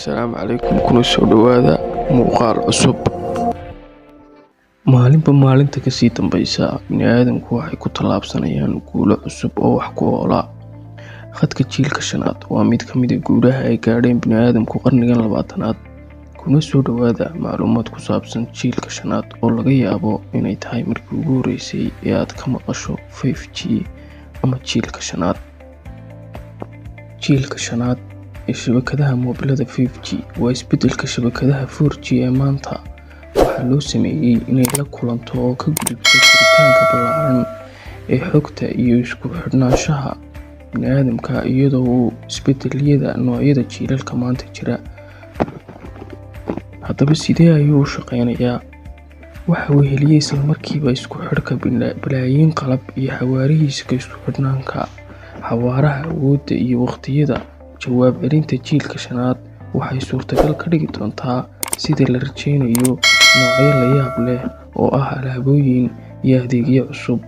Assalaamu calaykum, kuna soo dhawaada muuqaal cusub. Maalinba maalinta kasii dambaysa, bini'aadamku waxay ku tallaabsanayaan guulo cusub oo wax ku ool ah. Khadka jiilka shanaad waa mid ka mid ah guulaha ay gaadheen bini'aadamku qarnigan 20aad. Kuna soo dhawaada macluumaad ku saabsan jiilka shanaad oo laga yaabo inay tahay markii ugu horeysay ee aad ka maqasho 5G ama jiilka shanaad. Jiilka shanaad ee shabakadaha moobilada 5G waa isbeddelka shabakadaha 4G ee maanta. Waxaa loo sameeyay inay la kulanto oo ka gudubto koritaanka ballaaran ee xogta iyo isku xidhnaanshaha bini'aadamka iyadoo uu isbeddelaya noocyada jiilalka maanta jira. Haddaba, sidee ayuu u shaqeynayaa? Waxa weheliyay isla markiiba isku xidhka balaayiin qalab iyo xawaarihiisa isku xidhnaanta. Xawaaraha, awoodda iyo waqtiyada jawaab celinta jiilka shanaad waxay suurtagal ka dhigi doontaa, sida la rajeynayo, noocyo la yaab leh oo ah alaabooyin iyo adeegyo cusub.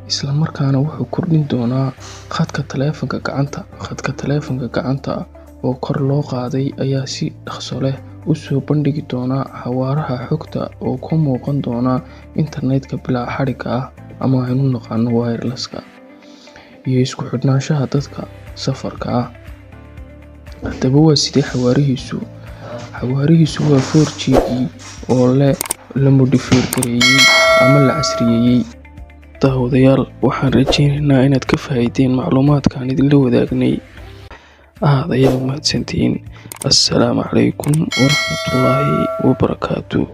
Isla markaana wuxuu kordhin doonaa khadka taleefanka gacanta. Khadka taleefanka gacanta oo kor loo qaaday ayaa si dhakhso leh u soo bandhigi doona xawaaraha xogta oo ka muuqan doona internetka bilaa xadhigga ah ama aynu u naqaano wireless-ka, iyo isku xidhnaanshaha dadka safarka ah. Haddaba, waa sidee xawaarihiisu? Xawaarihiisu waa 4G oo la modify gareeyay ama la casriyeeyay. Daawadayaal, waxaan rajeynaynaa inaad ka faa'iideen macluumaadkan idinla wadaagnay. Aad ayaad u mahadsantihiin. Assalaamu calaykum waraxmatullaahi wabarakaatuh.